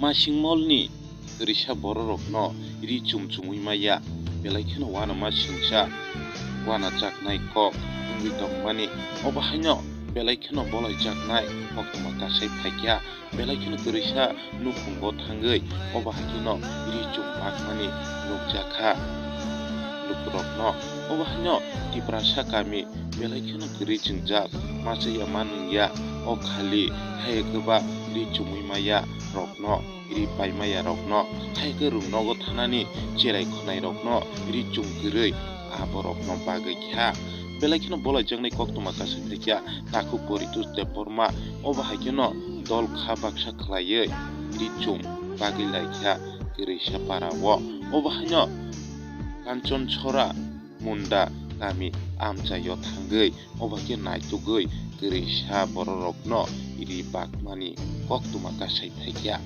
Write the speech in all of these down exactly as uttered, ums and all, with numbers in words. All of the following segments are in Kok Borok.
Masingmolni kwrwisa bororokno ri chum chumwi maya, belai kheno uanama singcha uanajaknai kok wngwi tongmani. Obo haino belai kheno bolaijaknai koktwma kasai phaikha, belai kheno kwrwisa nukhungo thangwi obo hai kheno ri chum bakmani nukjakha lukurokno. Obo haino Tiprasa kami belai kheno kwrwi chingjak, machaya manwngya o khali, hai kwba ri chumwi maya rokno, ri paimaya rokno, hai khe rwng nogo thanani cherai khonai rokno ri chum kwrwi aborokno bagwi kha. Belai kheno bolaijaknai koktwma kasai phaikha takhuk Poritos Debbarma, obo hai kheno dol kha baksa khlaiwi ri chum bagwi laikha kwrwisa para o. Obo haino Kanchon Sora Munda kami amchaio thangwi obo khe naitugwi kwrwisa bororokno ri bakmani koktwma kasai phaikha.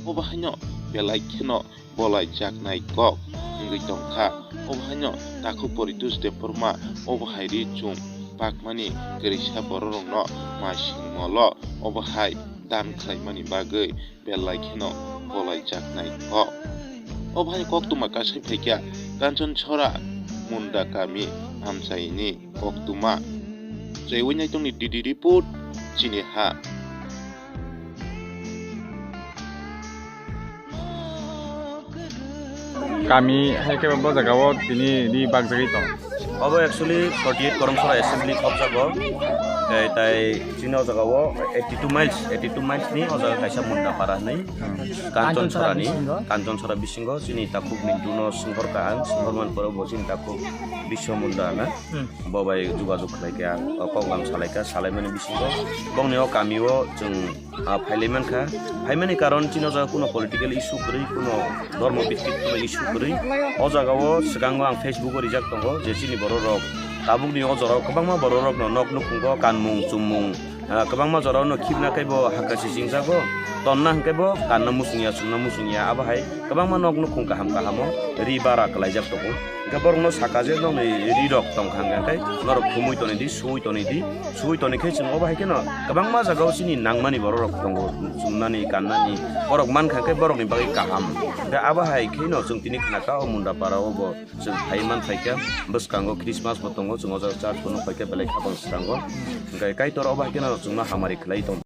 Obo haino belai kheno bolaijaknai kok wngwi tongkha. Obo haino takhuk Poritos Debbarma obo hai ri chum bakmani kwrwisa bororokno masingmolo obo hai dan khlaimani bagwi belai kheno bolaijaknai kok. Obo hai koktwma kasai phaikha Kanchon Sora Munda kami amchaini koktwma. Chaiwi naitongni D D report, chini ha. Kami hai khe bo jaga o tini ri bakjagwi tong. Obo actually forty eight Koromsora assembly khobjago. Tei tai chini o jaga o eighty two miles, eighty two miles ni o jaga kaisa Munda para hinwi Kanchon Sora ni, Kanchon Sora bisingo chini takhuk Mintu no swnghor ka ang, swnghor man pore bo chini takhuk Biswa Munda na. Bo bai jogajog khlai kha, o kok lam salai kha, salai mani bisingo bongni o kami o chwng ah, phailai mankha. Phaimani karon chini o jaga kuno political issue kwrwi, kuno dhormo bhittik kuno issue kwrwi. O jaga o swkango ang Facebook o rijak tongo je chini borok rok tabukni o jora o kwbangma borok rok no nok nukhungo kanmung chumung, ah, kwbangma jora o no khibna khe bo hakha se chingjago. Tonna hwnkhe bo kanna muchungya, chumna muchungya, abo hai kwbangma nok nukhung kaham kaham o ri bara kwlaijak tongo. Hwnkhe borok no saka je nokni ri rok tongkha hwnkhe norok thumui toni di, sui toni di. Sui toni khe chwng obo hai kheno kwbangma jaga o chini nangmani borok rok tongo, chumnani, kannani. Borok mankha khe borokni bagwi kaham. Hwnkhe abo hai kheno chwng tini khnakha o Munda para o bo chwng phai man phaikha. Bwskango Christmas bo tongo, chwng o jaga church bo nukphaikha belai kha bwskango. Hwnkhe Kaitor obo hai kheno chwngno hamari khlai tong.